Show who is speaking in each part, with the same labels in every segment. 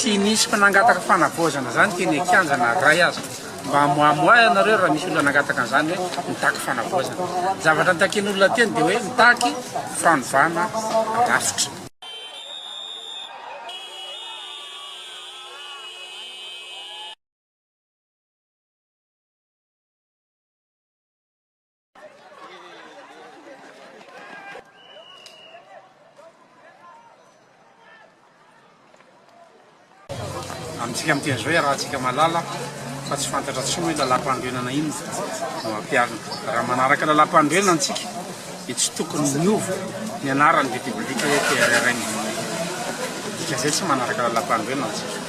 Speaker 1: Tsy nisy nangataka fanavaozana zany teny an-kianja na ray aza. Mba amoamoahy ianareo raha misy olona nangataka an'izany hoe mitaky fanavaozana. Ny zavatra nitakian'olona teny dia hoe mitaky fanovana rafitra. Amintsika miteny izao iarahantsika mahalala fa tsy fantatra intsony hoe lalàmpanorenana inona no ampiharina. Raha manaraka lalàmpanorenana antsika dia tsy tokony miova ny anaran'ny République hoe PRRM. Dikan'izay tsy manaraka lalàmpanorenana antsika.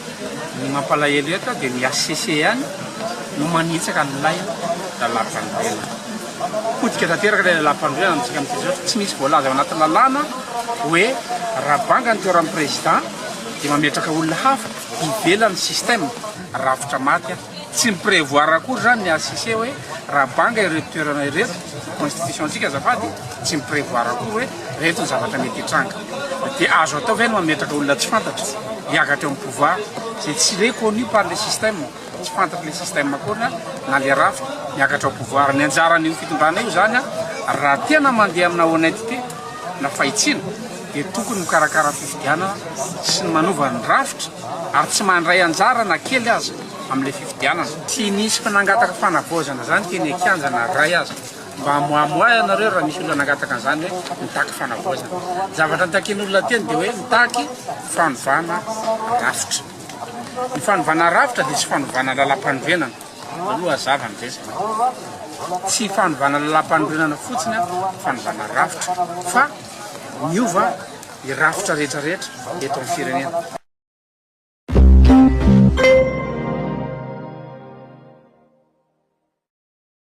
Speaker 1: Ny mampalahelo eto dia ny HCC ihany no manitsaka an'ilay lalàmpanorenana. Potika tanteraka ilay lalàmpanorenana amintsika amin'ity izao. Tsy misy voalaza ao anaty lalàna hoe raha banga ny toeran'ny président dia mametraka olona hafa ivelan'ny système. Rafitra maty. Tsy mi-prévoir akory izany ny HCC hoe raha banga ireto toerana ireto, constitution-tsika azafady, tsy mi-prévoir akory hoe ireto ny zavatra mety hitranga. Dia azo atao ve ny mametraka olona tsy fantatra hiakatra eo amin'ny pouvoir izay tsy reconnu par le système, tsy fantatry le système akory na le rafitra miakatra ao pouvoir. Ny anjaran'io fitondrana io izany raha tena mandeha amina honnêteté na fahitsiana dia tokony mikarakara fifidianana sy ny manova ny rafitra ary tsy mandray anjara na kely aza amin'ilay fifidianana. Tsy nisy nangataka fanavaozana izany teny an-kianja na ray aza. Mba amoamoahy ianareo raha misy olona nangataka an'izany hoe mitaky fanavaozana. Ny zavatra nitakian'olona teny dia hoe mitaky fanovana rafitra. Ny fanovana rafitra dia tsy fanovana lalam-panorenana. Aloha hazava ny resaka. Tsy fanovana lalam-panorenana fotsiny fanovana rafitra fa miova ny rafitra rehetra rehetra eto amin'ny firenena.